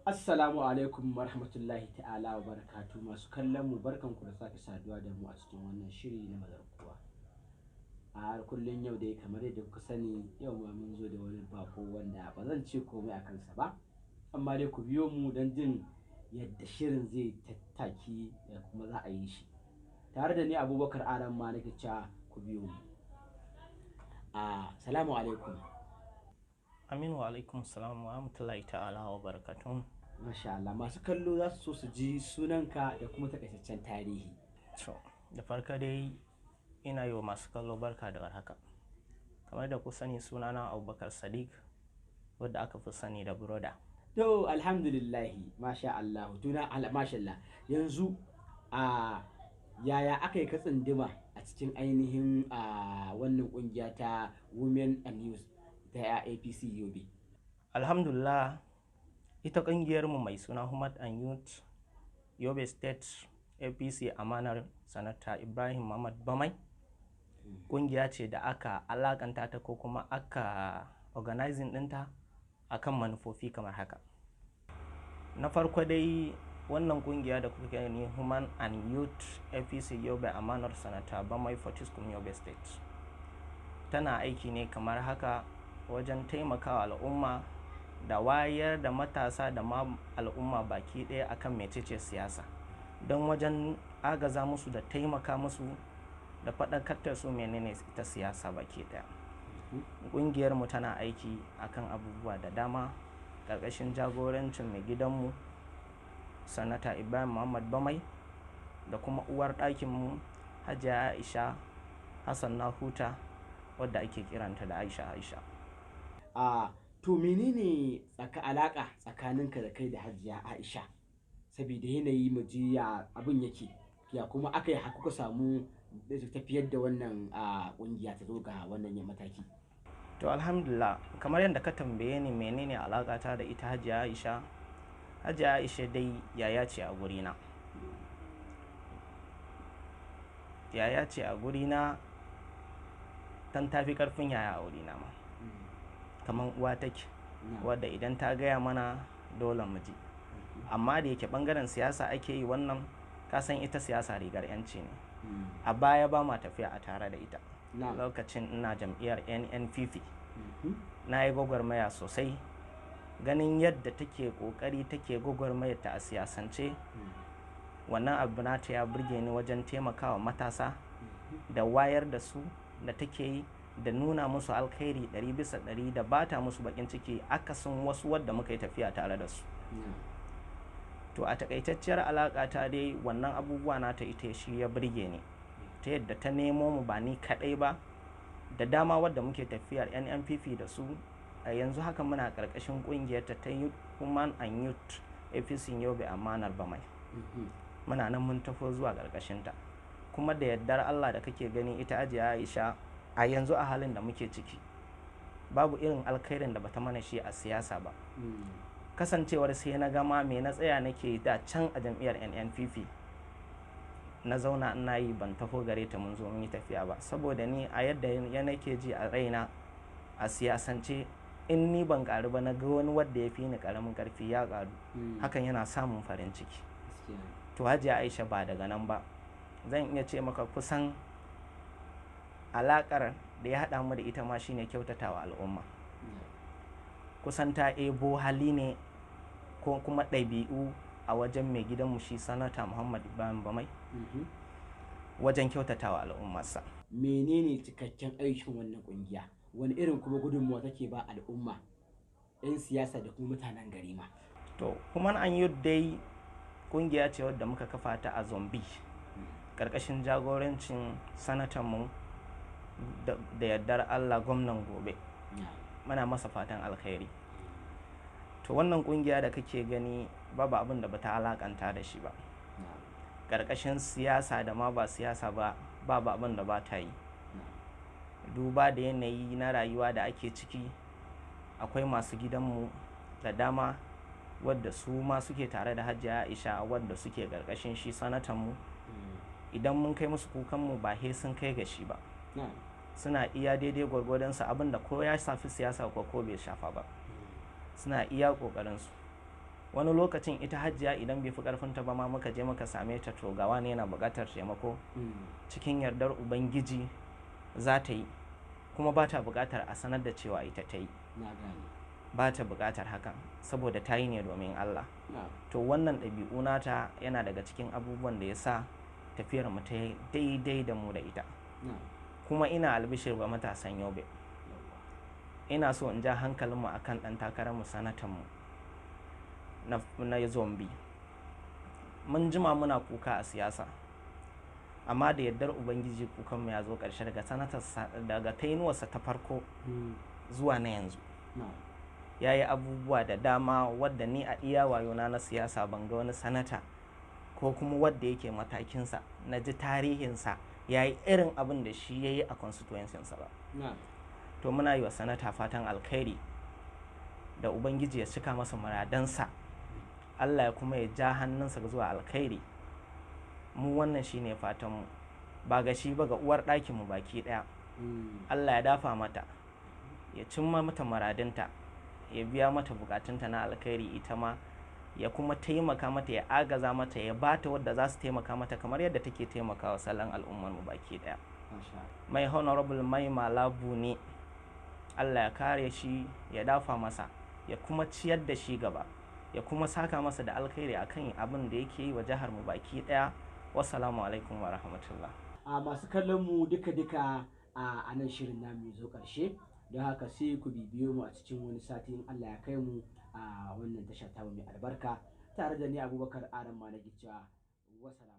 Assalamu alaikum warahmatullahi ta'ala wa barakatu, masu kallon mu, barkanku da sake saduwa da mu a cikin wannan shiri na Mazarkuwa. A har kullum yau dai, kamar yadda kuka sani, yau ma mun zo da wani bako wanda ba zan ce komai a kansa ba, amma dai ku biyo mu don jin yadda shirin zai tattaki da kuma za a yi shi. Tare da ni Abubakar Aram ma nake cewa ku biyo mu. Salamu alaikum. Aminu, alaikum salam wa rahmatullahi ta'ala wa barakatuh. Masha Allah, masu kallo za su so su ji sunanka da kuma takaitaccen tarihi. To, da farko dai ina yi wa masu kallo barka da warhaka. Kamar da ku sani, sunana Abubakar Sadiq, wadda aka fi sani da Broda. To, alhamdulillahi, masha Allah, tuna masha Allah. Yanzu a yaya aka yi ka tsinduma a cikin ainihin a wannan kungiya ta Women and Youth ta APC Yobe? Alhamdulillah, ita ƙungiyarmu mai suna Women and Youth Yobe State APC amanar Sanata Ibrahim Muhammad Bamai, ƙungiya ce da aka alakanta ta ko kuma aka organizing ɗinta akan manufofi kamar haka. Na farko dai, wannan ƙungiya da kuka gani, Women and Youth APC Yobe amanar Sanata Bamai Fortiskum Yobe State, tana aiki ne kamar haka wajen taimakawa al'umma da wayar da matasa da ma al'umma baki ɗaya akan mecece siyasa, don wajen agaza musu da taimaka musu da faɗakar da su menene ita siyasa baki ɗaya. Ƙungiyarmu tana aiki akan abubuwa da dama ƙarƙashin jagorancin mai gidanmu Sanata Ibrahim Muhammad Bamai da kuma uwar ɗakinmu Hajiya Aisha Hassan Nahuta, wadda ake kiranta da Aisha Aisha. A to, menene tsaka alaka tsakaninka da kai da Hajiya Aisha? Saboda yanayi mu ji ya abin yake, ya kuma aka yi kuka samu tafiyar da wannan a kungiya ta zo ga wannan mataki. To, alhamdulillah, kamar yadda ka tambaye ni menene alakata da ita Hajiya Aisha, Hajiya Aisha dai yaya ce a gurina. Yaya ce a gurina, tan tafi karfin yaya a wurina ma. Kamar uwa take, wadda idan ta gaya mana dole mu ji. Amma da yake bangaren siyasa ake yi, wannan kasan ita siyasa rigar yanci ne. A baya ba ma tafiya a tare da ita. Lokacin ina jam'iyyar NNPP, na yi gwagwarmaya sosai ganin yadda take kokari take gwagwarmayar ta a siyasance. Wannan abu nata ya burge ni wajen taimakawa matasa da wayar da su da take yi da nuna musu alkhairi 100% da bata musu bakin ciki, akasin wasu wadda muka yi tafiya tare da su. To, a takaitacciyar alaƙa ta dai, wannan abubuwa nata ita shi ya burge ni, ta yadda ta nemo mu, ba ni kaɗai ba, da dama wadda muke tafiyar NNPP da su. A yanzu haka muna ƙarƙashin ƙungiyar ta ta Women and Youth APC Yobe amanar Bamai. Muna nan mun tafi zuwa ƙarƙashin ta, kuma da yardar Allah da kake gani, ita Hajiya Aisha a yanzu a halin da muke ciki, babu irin alkhairin da bata mana shi a siyasa ba. Kasancewar sai na gama me na tsaya nake da can a jam'iyyar NNPP, na zauna ina yi, ban taho gare ta mun zo mun yi tafiya ba, saboda ni a yadda ya nake ji a raina a siyasance, in ni ban karu ba, na ga wani wadda ya fi ni karamin karfi ya karu, hakan yana samun farin ciki. To, Hajiya Aisha ba daga nan ba, zan iya ce maka kusan alakar da ya haɗa mu da ita ma shine kyautatawa al'umma. Kusan ta ebo hali ne ko kuma ɗabi'u a wajen mai gidanmu shi Sanata Muhammad Ibrahim Bamai wajen kyautatawa al'ummarsa. Menene cikakken aikin wannan kungiya? Wani irin kuma gudunmuwa take ba al'umma, 'yan siyasa da kuma mutanen gari ma? To, Women and Youth dai kungiya ce wadda muka kafa ta a Zombi ƙarƙashin jagorancin sanatanmu, da yardar Allah gwamnan gobe, muna masa fatan alkhairi. To, wannan kungiya da kake gani, babu abin da bata alakanta da shi ba ƙarƙashin siyasa da ma ba siyasa ba, babu abin da ba ta yi. Duba da yanayi na rayuwa da ake ciki, akwai masu gidanmu da dama wadda su ma suke tare da Hajiya Aisha, wadda suke ƙarƙashin shi sanatanmu. Idan mun kai musu kukanmu, ba he sun kai ga shi ba, suna iya daidai gwargwadonsu, abin da ko ya shafi siyasa ko bai shafa ba, suna iya ƙoƙarinsu. Wani lokacin ita Hajiya idan bai fi karfinta ba ma muka je muka same ta, to ga wani yana buƙatar taimako, cikin yardar Ubangiji za ta yi, kuma ba ta buƙatar a sanar da cewa ita ta yi. Na gane. Ba ta buƙatar hakan saboda ta yi ne domin Allah. Na'am. To wannan ɗabi'u nata yana daga cikin abubuwan da ya sa tafiyar mu ta yi daidai da mu da ita. Na'am. Kuma ina albishir ga matasan Yobe. Yawwa. Ina so in ja hankalinmu akan ɗan takararmu, sanatanmu na Zombi. Mun jima muna kuka a siyasa, amma da yardar Ubangiji kukanmu ya zo ƙarshe daga sanatarsa, daga tainuwarsa ta farko zuwa na yanzu. Na'am. Ya yi abubuwa da dama wadda ni a iya wayona na siyasa ban ga wani sanata ko kuma wadda yake matakinsa na ji tarihinsa ya yi irin abin da shi ya yi a constituency-sa ba. Na'am. To muna yi wa sanata fatan alkhairi da Ubangiji ya cika masa muradansa, Allah ya kuma ya ja hannunsa zuwa alkhairi. Mu wannan shine fatanmu, ba ga shi ba, ga uwar ɗakinmu baki ɗaya. Allah ya dafa mata, ya cimma mata muradinta, ya biya mata bukatunta na alkhairi, ita ma ya kuma taimaka mata, ya agaza mata, ya bata wadda za su taimaka mata kamar yadda take taimakawa salon al'ummar mu baki ɗaya. Masha Allah. Mai Honorable Mai Mala Buni, Allah ya kare shi, ya dafa masa, ya kuma ciyar da shi gaba, ya kuma saka masa da alkhairi akan abin da yake yi wa jihar mu baki ɗaya. Wassalamu alaikum wa rahmatullah. A masu kallon mu duka-duka a nan shirin namu ya zo ƙarshe, don haka sai ku bibiyo mu a cikin wani sati in Allah ya kai mu a wannan tasha tamu mai albarka, tare da ni Abubakar Aran ma na cewa wassalamu.